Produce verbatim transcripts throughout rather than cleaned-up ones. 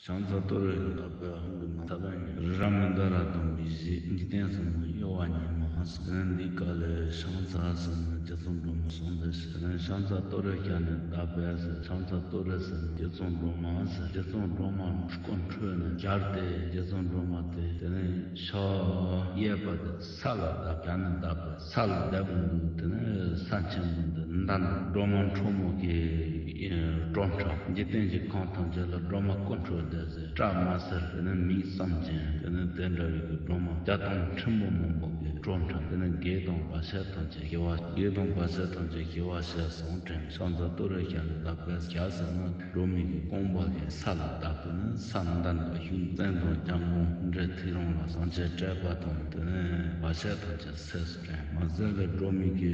ཤམ་ཚ་ཏོ་རེ་ཡི་བདག་པོས་ཧང་གི་ནང་ཐ་བན་ཉི་རི་ར་མི་ད་ར་དང་བི་ཞི་འཇིག་རྟེན་གསུམ་གཡོ་བ་ཉི་མ་ཟེར། འདི་ག་ལས་ཤམ་ཚ་ཟེར་ན་རྗེ་བཙུན་སྒྲོལ་མ་གསུངས་ཏེ་ཟེར། ཤམ་ཚ་ཏོ་རེ་ཞལ་ནས་བདག་པོས་ཟེར། ཤམ་ཚ་ཏོ་རེ་ཟེར་ན་རྗེ་བཙུན་སྒྲོལ་མ་ཟེར། རྗེ་བཙུན་སྒྲོལ་མ་སྐུ་འཕྲོས་ནས་སྦྱར་ཏེ་རྗེ་བཙུན་སྒྲོལ་མ་དེ་དེ་ནས་ཤར་གཡས་པ་དེ། ས་ལ་བརྡབས། ཞལ་ནས་བརྡབས་པས་ས་ལ་བརྡབས་པའི་འདུག་དེ་ནས་ས་ཆེན་པོ་འདི་འདར་འདུག་སྒྲོལ་མ་ཁྲོ་མོ་གི་སྒྲོམ་ཁྲ། འཇིག་རྟེན་གྱི་ཁམས་ཐམས་ཅད་ལ་སྒྲོལ་མ་སྐུ་འཕྲོས་བསྡད་ཟེར། སྐྲ་དམར་སེར། དེ་ནས་མིག་གསུམ་ཅན། དེ་ནས་དེ་འདྲ་བའི་གི་སྒྲོལ་མ་བརྒྱ་སྟོང་ཕྲན་བུ་མང་པོ་གི་སྒྲོམ་ཁྲ། དེ་ནས་བགེགས་དང་བར་ཆད་ཐམས་ཅད་ཞི་བ། བགེགས་དང་བར་ཆད་ཐམས་ཅད་ཞི་བ་ཞེས་གསུངས་དྲན། ཤམ་ཚ་ཏོ་རེ་ཞལ་ནས་བརྡབས་པས། ཞལ་ཟེར་ན། སྒྲོལ་མའི་གི་རྐང་པ་གིས་ས་ལ་བརྡབས། དེ་ནས་ས་འདར་འདུག་གཞུང་བཙན་དང་འཇམ་དབྱངས་འབྲས་ཐིག་རོང་ལ་བསམ་ཆེན་བཀྲས་པ་དང་། དེ་ནས་བར་ཆད་ཐམས་ཅད་སེལ་སོང་། མ་ཟད་ལ་སྒྲོལ་མའི་གི་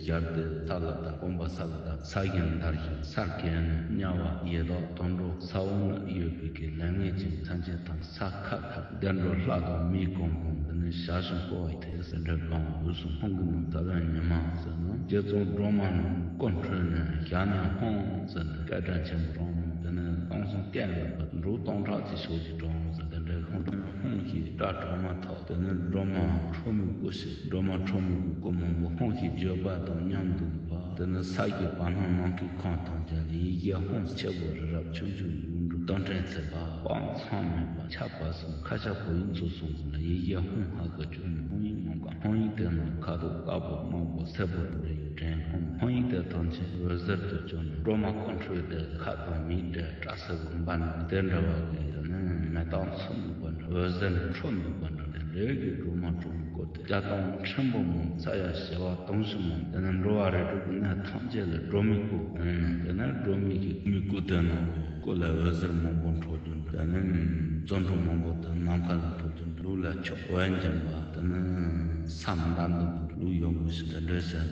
ཞལ་དེ་ས་ལ་བརྡབས། རྐང་པ་ས་ལ་བརྡབས། ས་གཞི་འདར་ཞིང་སར་བཀལ་ནས་དམྱལ་བ་ཡི་དྭགས་དུད་འགྲོ་ས་འོག་ན་ཡོད་པའི་གི་ལས་ངན་ཅན་ཐམས་ཅད་དང་། ས་ཁ་ཁ། བདེ་འགྲོ་ལྷ་དང་མིའི་གོ་འཕང་། དེ་ནས་ཞལ་བཞུགས་བསྐོར་བ་ཡི་དེ་ཟེར་འདྲ་གང་འོས་སུ་ཧང་གི་ནང་ཐ་བན་ཉི་མ་ཟེར་ན། རྗེ་བཙུན་སྒྲོལ་མ་ནི་སྐུ་འཕྲོས་ནས་ཞལ་ནས་ཧང་ཟེར་ནས་སྐད་གྲགས་ཆེན་པོ་རང་མོ། དེ་ནས་སྟོང་སང་སྐད་ལ་འབུད་འབྲུག་སྟོང་ཕྲག་གཅིག་ཤོག་གཅིག་གྲོང་ཟེར། དེ་འདྲའི་ཧང་ཧང་ཞེས་སྒྲ་གྲགས་མ་ཐག་དེ་ནས་སྒྲོལ་མ་ཁྲོ་མོའི་སྐུ་ཞེས། སྒྲོལ་མ་ཁྲོ་མོའི་སྐུ་མང་པོ་ཧང་ཞེས་བརྗོད་པ་དང་མཉམ་དུ་འདུག་པ། དེ་ནས་ས་གཞི་བར་སྣང་ནམ་མཁའི་ཁམས་ཐམས་ཅད་ལ་ཡི་གེ་ཧང་ཆེན་པོ་རི་རབ་ཆུང་ཆུང་ཡུངས་འབྲུ་སྟོང་ཕྲན་ཚེག་པ། དཔག་མཚམས་མེད་པ། ཁྱབ་པ་གསུམ། ཁ་ཤ་བོ་ཡིག་ཚུལ་གསུམ་ཟེར་ན། ཡི་གེ་ཧང་ཧ་ག་བཅུ་གཉིས། ཧང་ཡིག་མང་པ། ཧང་ཡིག་དེ་ནང་ཁ་དོག་དཀར་པོ་དམར་པོ་སེར་པོ་འདྲ་ཡི་འདྲེན་ཧང་། ཧང་ཡིག་དེ་ཐམས་ཅད་འོད་ཟེར་དུ་གྱུར་ནས་སྒྲོལ་མ་སྐུ་འཕྲོས་ཏེ་ཁ་དོག་མིག་འདྲ་སྐྲ་སེར་པོ་འབར་ནས་དེ་འདྲ་བ་གི་དེ་ནས་མེ་སྟག་འཚུབ་འདུག་པ་འདྲ། འོད་ཟེར་འཕྲོ་འདུག་པ་འདྲ། དེ་འདྲའི་གི་སྒྲོལ་མ་ཁྲོ་མོའི་སྐུ་དེ་བརྒྱ་སྟོང་ཕྲན་བུ་མང་། ས་ཡ་བྱེ་བ་དུང་ཕྱུར་མང་། དེ་ནས་འགྲོ་བ་རིགས་དྲུག་གི་གནས་ཐམས་ཅད་ལ་སྒྲོལ་མའི་སྐུ་གང་ནས། དེ་ནས་སྒྲོལ་མའི་གི་མིག་སྐུ་དེ་ནང་གི་སྐུ་ལ་འོད་ཟེར་མང་པོ་འཕྲོ་རྒྱུ་འདུག་དེ་ནས་རྫུ་འཕྲུལ་མང་པོ་དེ་ནམ་མཁའ་ལ་འཕྲོ་རྒྱུ་འདུག་ལུག་ལ་ཁྱོག་འོད་འབྱིན་པ། དེ་ནས་ས་འདར་འདུག་ལུག་ཡོང་བུ་ཞིག་དེ་འདྲ་བྱས།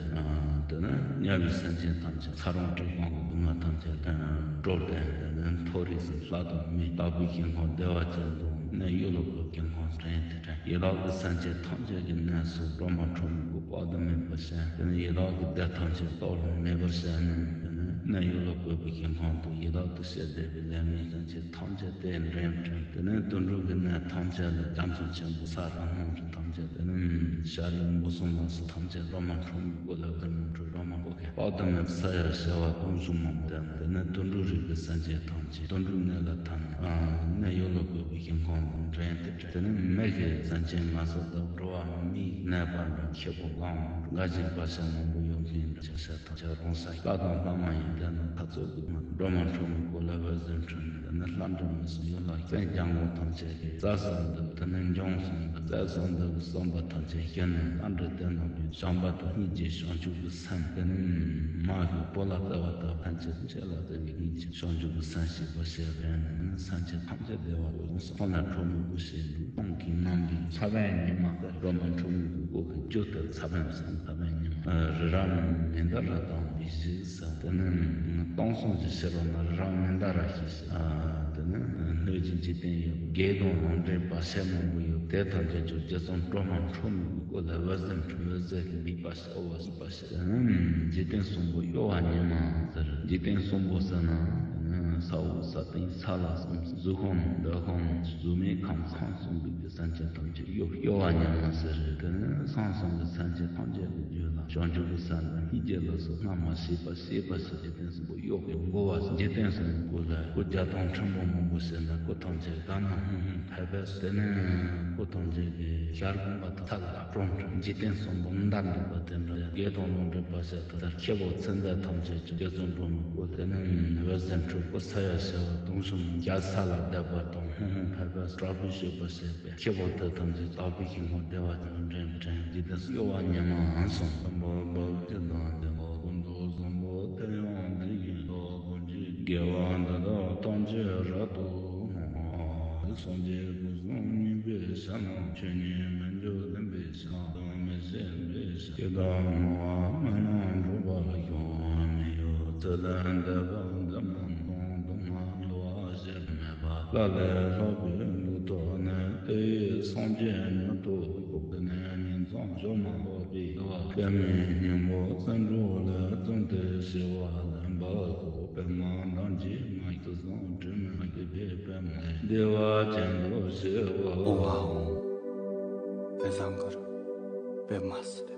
དེ་ནས་དམྱལ་བའི་སེམས་ཅན་ཐམས་ཅད་ཚ་གྲང་སྐྲག་སྡུག་བསྔལ་ཐམས་ཅད་དེ་ནས་སྒྲོལ་ཏེ། དེ་ནས་མཐོ་རིས་སུ་ལྷ་དང་མི་དག་པའི་ཞིང་ཁམས་བདེ་བ་ཅན་དང་གནས་ཡུལ་ལ་བཀོད་པའི་ཞིང་ཁམས་འདྲེན་ཏེ་འདྲེན། ཡི་དྭགས་ཀྱི་སེམས་ཅན་ཐམས་ཅད་ཀྱི་གནས་སུ་སྒྲོལ་མ་ཁྲོ་མོའི་སྐུ་དཔག་ཏུ་མེད་པ་བཞེངས། དེ་ནས་ཡི་དྭགས་ཀྱི་སྡེ་ཐམས་ཅད་རྟོག་ལས་མེད་པར་བྱས་ནས། དེ་ནས་གནས་ཡུལ་ལ་བཀོད་པའི་ཞིང་ཁམས་དང་ཡི་དྭགས་དང་བཅས་བསྡད་པའི་ལས་ངན་སེམས་ཅན་ཐམས་ཅད་དེ་འདྲེན་འདྲེན། དེ་ནས་དུད་འགྲོ་གི་གནས་ཐམས་ཅད་ལ་རྒྱ་མཚོ་ཆེན་པོ་ས་ར་སྣང་རི་ཐམས་ཅད། དེ་ནས་ཤར་ཡུལ་འབུ་སྲིན་ལ་སོགས་ཐམས་ཅད་སྒྲོལ་མ་ཁྲོ་མོའི་སྐུ་ལ་བདེ་མོ་འཕྲོ། སྒྲོལ་མ་སྐུ་གི་དཔག་ཏུ་མེད་ས་ཡ་བྱེ་བ་སྟོང་གསུམ་མང་པོ་ལྡན། དེ་ནས་དུད་འགྲོ་རིགས་ཀྱི་སེམས་ཅན་ཐམས་ཅད་དུད་འགྲོའི་གནས་ལ་ཐིམ་ནས་གནས་ཡུལ་ལ་བཀོད་པའི་ཞིང་ཁམས་དང་འདྲེན་ཏེ་འདྲེན། དེ་ནས་མི་གི་སེམས་ཅན་ང་སོགས་ལྟ་བུ་འགྲོ་བ་མིའི་གནས་པ་འདྲ་ཁྱེད་པོ་གང་འགའ་ཞིག་བར་ཆད་མང་པོ་ཡོད་མཁན་འདྲ་ཆ་ཤ་ཐམས་ཅད་རང་ས་ལྷ་དང་ལྷ་མ་ཡིན་དེ་ནི་ཁ་ཚོད་ཀྱི་མ། སྒྲོལ་མ་ཁྲོ་མོའི་སྐུ་ལ་འོད་ཟེར་འཕྲོས་ནས། དེ་ནས་ལྷ་འདྲེ་མི་གསུམ་ཡུལ་ལ་བཙན་རྒྱལ་འགོང་ཐམས་ཅད་ཀྱིས་རྩལ་གསུམ་དུ། དེ་ནས་འབྱུང་གསུམ་དུ་རྩལ་གསུམ་དུ་གི་བསམ་པ་ཐམས་ཅད་ཞི་ནས་ལྷ་འདྲེ་དེ་རྣམས་ཀྱིས་བྱམས་པ་དང་སྙིང་རྗེ་བྱང་ཆུབ་ཀྱི་སེམས། དེ་ནས་མ་གི་བུ་ལ་བརྩེ་བ་དང་ཕན་ཆད་ཆེ་ལ་བརྩེ་བའི་སྙིང་རྗེ་བྱང་ཆུབ་ཀྱི་སེམས་ཞེས་པ་ཞེས་པས་ནི་སེམས་ཅན་ཐམས་ཅད་བདེ་བ་ཡོངས་སུ་ཁོང་ལ་ཁྲོ་མོའི་སྐུ་ཞེས་འདུག་སྟོང་གི་རྣམ་པའི་ས་བོན་ཉི་མ་ལྟར་སྒྲོལ་མ་ཁྲོ་མོའི་སྐུ་གི་རྒྱུ་དེ་ས་བོན་ཟེར། ས་བོན་ཉི་མ་རི་རབ་མནྡ་ར་དང་བི་ཞི་ཟེར། དེ་ནི་སྟོང་གསུམ་གྱི་ཕྱི་རོལ་ན་རི་རབ་མནྡ་ར་ཞེས་བྱ། དེ་ནི་སྣོད་ཀྱི་འཇིག་རྟེན་ཡོད། བགེགས་དང་ལས་འབྲས་བར་ཆད་མང་པོ་ཡོད། དེ་ཐམས་ཅད་ཀྱང་རྗེ་བཙུན་སྒྲོལ་མ་ཁྲོ་མོའི་སྐུ་ལ་འོད་ཟེར་འཕྲོས། འོད་ཟེར་གྱིས་ལུས་པ་གསལ་བ་གསལ་བ་ཞིག་འཇིག་རྟེན་གསུམ་པོ་གཡོ་བ་ཉི་མ་ཟེར། འཇིག་རྟེན་གསུམ་པོ་ཟེར་ན་ས་འོག་ས་སྟེང་ས་བླ་གསུམ། གཟུགས་ཁམས་འདོད་ཁམས་གཟུགས་མེད་ཁམས་ཁམས་གསུམ་པའི་གི་སེམས་ཅན་ཐམས་ཅད་གཡོ་གཡོ་བ་ཉི་མ་ཟེར། དེ་ནི་ཁམས་གསུམ་གྱི་སེམས་ཅན་ཐམས་ཅད་ཀྱི་རྒྱུད་ལ་བྱང་ཆུབ་ཀྱི་སེམས་དང་སྙིང་རྗེ་ལ་སོགས་སྔར་མ་བྱས་པ་བྱས་པ་ཞིག་འཇིག་རྟེན་གསུམ་པོ་གཡོ་གཡོ་འགོ་བ་ཟེར། འཇིག་རྟེན་གསུམ་པོའི་སྐུ་ལ་སྐུ་བརྒྱ་སྟོང་ཕྲན་བུ་མང་པོ་ཟེར་ན་སྐུ་ཐམས་ཅད་ག་ན་ཧུང་ཧུང་ཕལ་པས། དེ་ནས་སྐུ་ཐམས་ཅད་ཀྱི་ཞལ་དགུ་པ་དང་ས་ལ་སྤྲོ་འདྲ། འཇིག་རྟེན་གསུམ་པོ་འདར་འདུག་པ་དེ་འདྲ་ཡང་བགེགས་དང་ལས་འབྲས་བར་ཆད་དང་ཁྱེད་པོ་ཚེ་འདས་ཐམས་ཅད་ཀྱང་རྗེ་བཙུན་སྒྲོལ་མའི་སྐུ། དེ་ནས་འོད་ཟེར་འཕྲོས་སྐུ་ས་ཡ་བྱེ་བ་སྟོང་གསུམ་རྒྱ་ས་ལ་བརྡབས་པ་དང་ཧུང་ཧུང་ཕལ་པས་དྲག་པོས་གཤེགས་པ་བྱས་པས། ཁྱེད་པོ་དེ་ཐམས་ཅད་དག་པའི་ཞིང་ཁམས་བདེ་བ་ཅན་འདྲེན་འདྲེན། འཇིག་རྟེན་གཡོ་བ་ཉི་མ་གསུམ། བསམ་པ་འབད་བ་ཅི་དང་དེ་ཀུན་ཏུ་བཟང་པོ་དེ་ཡང་དེ་བཞིན་ནོ། ཀུན་གྱི་དགེ་བ་འདི་དག་ཐམས་ཅད་རབ་ཏུ་བསྔོ། སངས་རྒྱས་སྐུ་གསུམ་བརྙེས་པའི་ཞལ་ནས། ཆོས་ཉིད་མི་འགྱུར་བདེན་པའི་ཞལ་དང་མི་ཤེས་པའི་ཞལ། ཇི་ལྟར་བསྔོ་བ་སྨོན་ལམ་འགྲུབ་པར་ཤོག། མི་གཡོ་ཚུལ་ལྡན་བདེ་བ་འཛིན་པ་དང་། སྡུག་བསྔལ་བསླུ་བ་ཞེན་མེད་པ། ལྷ་ལས་ལྷག་པའི་ལུས་ཐོབ་ནས། དེ་ཡི་སངས་རྒྱས་མྱུར་དུ་ཤོག། དེ་ནས་ཉིང་མཚམས་སྦྱོར་མ་ཐོབ་པའི་བདེ་བ། པདྨའི་སྙིང་པོ་བརྩོན་འགྲུས་ལས། བརྩོན་ཏེ་ཞི་བ་ལེན་པར་ཤོག། པདྨ་དང་ཇི་མ་ཡི་དུས་གསུམ་དྲི་མེད་ཞི་བའི་པདྨ་ལས། བདེ་བ་ཅན་དུ་གསོལ་ལོ། ཨོཾ་ཨཱཿཧཱུྃ། བཛྲ་གུ་རུ་པདྨ་སིདྡྷི།